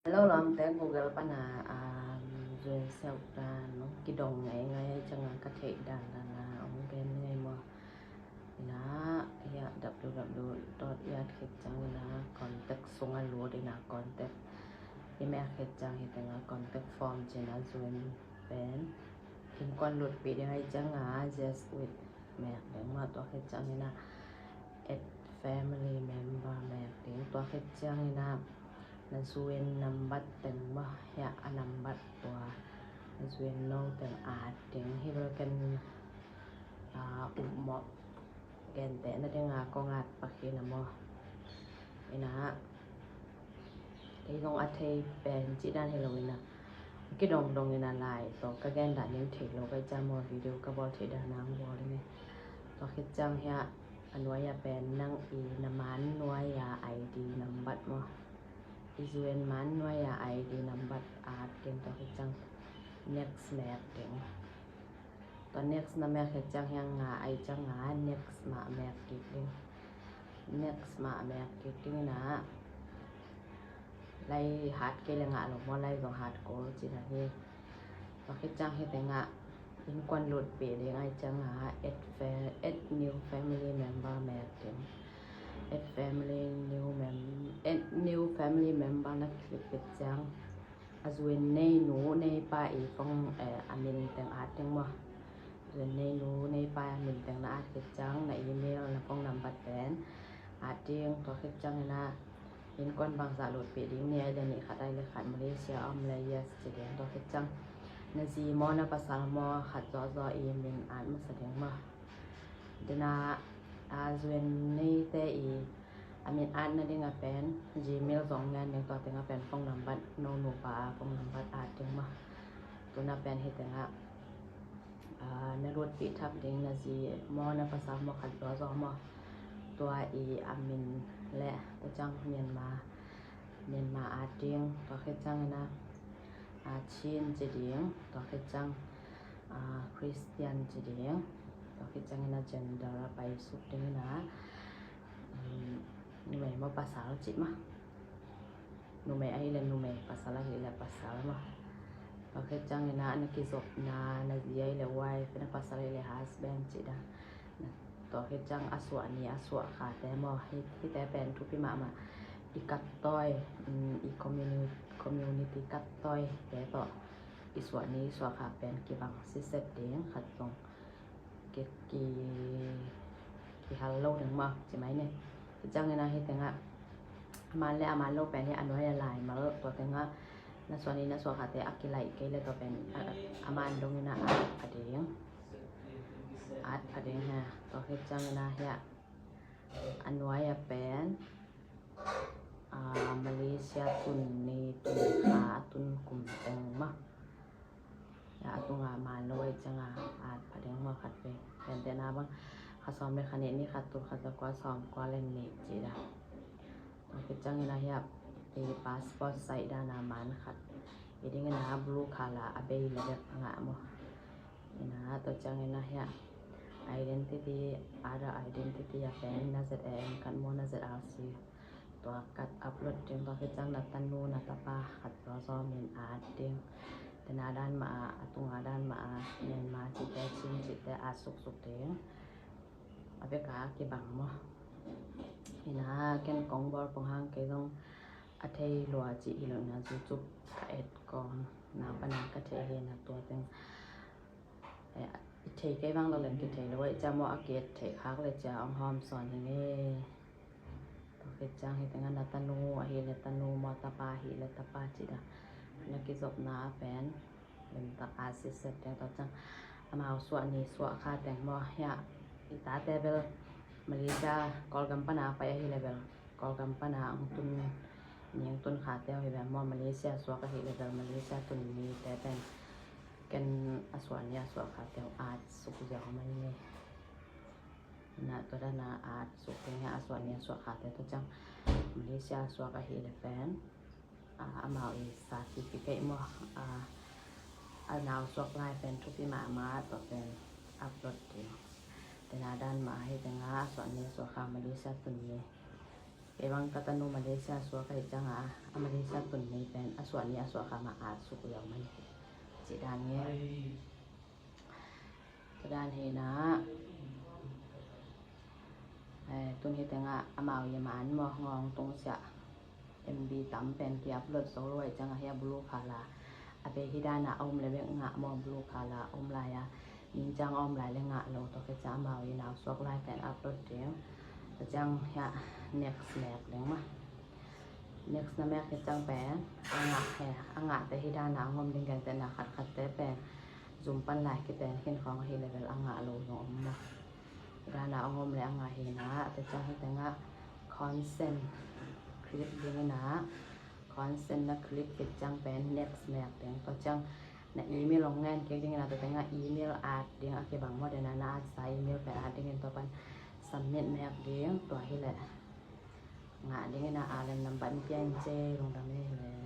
Hello, lom te Google pana, um, Zuen Seok Dan, no? Ki dong ngai ngai chang ka thei dan dan na, ong gen ngai mo. Ina, ya, W W W dot ya khet chang ina, contact sung a lo de na contact. Ina khet chang ina contact form chena Zuen pen. Inkuan lut pi de ngai chang a, just with ແມກເດ້ງມາ ຕົວເຮັດຈັ່ງນີ້ນະ add family member ແມກເດ້ງ ຕົວເຮັດຈັ່ງນີ້ນະ ນະ Zuen ນຳບັດເຕັງມາ ເຮັດອະນຳບັດຕົວ ນະ Zuen ນ້ອງເຕັງອາດເຕັງ ເຮັດເປັນ ອາ ອຸບເໝາະ ແກນແຕະນະເຕັງອາ ກໍງາດປາເຄນະໝໍ ເອນະ. ເອ ກອງອາເທຍແປນຈິດານເຮໂລວິນນະ ກະດອງດອງເອນາລາຍ ຕອກກະແກນດານຍັງເທໂລໄກຈາມອ ວິດີໂອກະບອລເທດານາງວໍເລເນ ຕອກເຮັດຈັ່ງເຮຍ ອານວຍາແປນນາງອີນະມານນວຍາໄອດີນຳບັດມອ ອີສເວນມານນວຍາໄອດີນຳບັດອາດເກັນ ຕອກເຮັດຈັ່ງ ເນັກແມກເຕັງ ຕອນ next ນະ ແມກເຮັດຈັງແຮງງາ ໄອຈັງງາ next ມາ ແມກກິກດິງ next ມາ ແມກກິກດິງນະ ໄລຫາດເກລະງະ ລົງມາໄລກໍຫາດໂກຈິນະເຮ ກໍເຮັດຈັງເຮັດແຕ່ງະ ອິນກວນໂລດເປເດງ ໄອຈັງງາ add fa- add new family member ແມກເຕັມ add family new mem- add new family member ນະ ຄລິກເຮັດຈັງ ອາ Zuen ເນຍ ໜູ ເນຍ ປາ ອີ ຟອງ ເອ ອາມິນ ແຕງອາດ ແຕງມອ Zuen ເນຍ ໜູ ເນຍ ປາ ອາມິນ ແຕງນະອາດ ເຮັດຈັງ ນະ ອີເມວ ນະ ຟອງນຳບັດແປນ ອາດ ເດງ ຕົວເຮັດຈັງ ນະ ເຫັນກ່ອນບາງສາໂຫຼດເປດິງ ເນຍ ເດນິ ຂາດໄດ້ ລະ ຂາດມາເລເຊຍ ອອມ ລະ ເຢສ ຈະເດງ ຕົວເຮັດຈັງ ນະ ຊີມອ ນະ ປາສາລະມອ ຂາດ ຈອ ຈອ ອີ ມິນ ອາດ ມາສະແດງມາ ເດນາ ອາ Zuen ເນຍ ເຕ ອີ ອາມິນອາດນະເດງອາແປນ Gmail ສອງງານ ເດງຕົວເຕັງອາແປນ ຟອງນຳບັດ ໂນ ໜູປາ ຟອງນຳບັດອາດເດງມາ ຕົວນາແປນເຮັດແຕງອາ ອາ ນະໂລດປິທັບເດງ ນະ ຊີມອ ນະ ພາສາມອ ຂັດ ຕົວ ຊອມອ ຕົວ ອີ ອາມິນ ແລະ ຕົວຈັງ ມຽນມາ ມຽນມາອາດເດງ ຕົວເຮັດຈັງນະ ອາ ຊິນ ຈະເດງ ຕົວເຮັດຈັງ ອາ ຄຣິສຕຽນ ຈະເດງ ຕົວເຮັດຈັງນະ ເຈນເດີ ໄປສຸດເດງນະ ອືມ ໜູແມມາ ພາສາລາວຈິດມາ ໜູແມ ອາ ອີ ແລະ ໜູແມ ພາສາລາວ ອີ ແລະ ພາສາລາວມາ ກໍເຮັດຈັ່ງນີ້ນະ ອັນນັ້ນກິສົບນາ ນາເຢຍ ແລະ ວາຍ ເປັນພາສາລາວ ອີ ແລະ ຮາສແບນ ຈິດາ ນະ ກໍເຮັດຈັ່ງ ອາສວະນີ ອາສວະຂາແຕມອ ເຮັດ ເຮັດແຕ່ແປນທຸພິມະມາ ອີກັດຕ້ອຍ ອືມ ອີຄອມມິວນິ ຄອມມິວນິຕີກັດຕ້ອຍ ແຕ່ຕໍ່ ອີສວະນີ ສວະຂາແປນ ກິບັງ ຊິເຊັດເດງ ຂັດຕົງ ເກ ກີ ກີຮັນໂລເດີງມາ ຈິໄມເນ ເຮັດຈັ່ງນີ້ນະ ເຮັດແຕ່ງອາ ອາມານແລະອາມານໂລແປນເຮັດອານວຍລາຍມາເລີ ຕົວແຕ່ງອາ ນະສວະນີ ນະສວະຂາແຕ ອາກິໄລ ເກເລ ຕົວແປນ ອາ ອາມານດົງນະ ອາດພະເດງ ອາດພະເດງຮະ ຕົວເຮັດຈັ່ງນີ້ນະ ເຮັດອານວຍອາແປນ ອາ ມາເລເຊຍ ຕຸນເນ ຕຸນຄາ ຕຸນກຸມແຕງມາ ອາຕຸງອາມານໂລຍຈັງອາ ອາດພະເດງມາຂັດເວ ແປນແຕນາບັງ ຂະຊອມເລຂະເນ ນີ້ຂະຕຸນຂະຕະກວາ ຊອມກວາ ແລນເນ ຈິດາ ເຮັດຈັ່ງນີ້ນະ ເຮັດ ເອ ພາສປອດ ໄຊດານາມານຂັດ ເອດິງນາ ບລູຄາລາ ອາເບຍ ລະແບບງາມ ນີ້ນະ ຕົວຈັ່ງນີ້ນະ ເຮັດ ໄອເດນຕິຕີ ອາດອາ ໄອເດນຕິຕີ ອາແປນ ນາເຊັດແອນ ກັດໂມ ນາເຊັດອາຊີ ຕົວກັດອັບໂຫຼດເດງ ຕົວເຮັດຈັງ ນາຕານູ ນາຕາປາ ຂັດ ຊອຊອ ເມນອາດເດງ ແຕ່ນາດານມາອາ ອາຕຸງອາດານມາອາ ເມນມາ ຈິແຕ ຊິນ ຈິແຕ ອາສຸກສຸກເດງ ອາເປກາ ກິບັງມອ ນີ້ນະ ແກ່ນກອງ ບອລ ປອງຮາງ ເກຊົງ ອາເທຍ ລົວ ຈິ ອີໂລນາ ຈູຈຸບ ກະເອັດ ກອງ ນາປະນາ ກະເທເຮ ນາຕົວເຕັງ ເອ ເທເກບັງ ລະເລັນ ກິເທ ລະເວ ຈາມອ ອາເກດ ເທຄາກ ເລຈາ ອອງ ຫອມ ສອນ ເຮເນ ຕົວເຮັດຈັ່ງ ເຮັດແຕ່ງານ ນາຕານູ ອາເຮ ແລະ ຕານູ ມອຕາປາ ຮີ ແລະ ຕາປາ ຈິດາ ນາກິສົບ ນາອາແປນ ເປັນຕາອາຊິເຊັດ ແຕ່ງຕໍ່ຈັງ ອາມາວ ສວະນີ ສວະຄາ ແຕງມອ ເຮຍ ອີຕາ ແຕເບລ ມາເລເຊຍ ກອລກຳປະນາ ໄປ ອາຮີ ແລະ ເບລ ກອລກຳປະນາ ອັງຕຸນ ຍິງຕຸນ ຄາແຕວ ເຮ ແບມມອ ມາເລເຊຍ ສວະກະຮີ ແລະ ເບລ ມາເລເຊຍ ຕຸນ ມີ ແຕແຕນ ແກ່ນ ອາສວະນີ ອາສວະຄາແຕວ ອາດ ສຸກຢອງ ມາເນ ນະ ຕົວດານາອາດ ສຸກເປັນອາສວະເນຍ ສວະຂາແຕ່ຕົວຈັງ ມາເລເຊຍ ສວະກະເຮ ແລະ ແຟນ ອາ ອາມາວ ເອ ສາທິຟິເກດ ມອ ອາ ອານາວ ສວກລາຍ ແຟນ ທຸກທີ່ມາ ມາ ຕົວແຟນ ອັບໂຫຼດ ເດ ແຕ່ນາດານມາ ເຮ ແຕ່ງາ ອາສວະເນຍ ສວະຂາ ມາເລເຊຍ ຕົວເນຍ Ebang katanu Malaysia sua kai changa, a Malaysia tun ni pen, a sua ni a sua kama a suk leu man. Ci dan nge. Ci dan he na. Eh, tun he tenga amau ye man mo ngong tung sia. M B tam pen ki upload so loi changa he bulu kala. A be hi dana om le be nga mo bulu kala om la ya. Min chang om lai le nga lo to ke cha amau ye na sok lai pen upload ding. To chang ya next mek ding ma. Next na mek ke chang pen. A nga he, a nga te hi dana ngom ding kan te na khat khat te pen. Zum pan lai ke pen kin khong hi level a nga lo yong om ma. Dana ngom le a nga hi na, te chang hi te nga consent click ding na. Consent na click ke chang pen next mek ding. To chang na email ong ngen ke ding na, to te nga email add ding a ke bang mo de na, na add sa email pen add ding to pan submit mek ding to hi le. Nga ding na a le number mi pian che long da me le.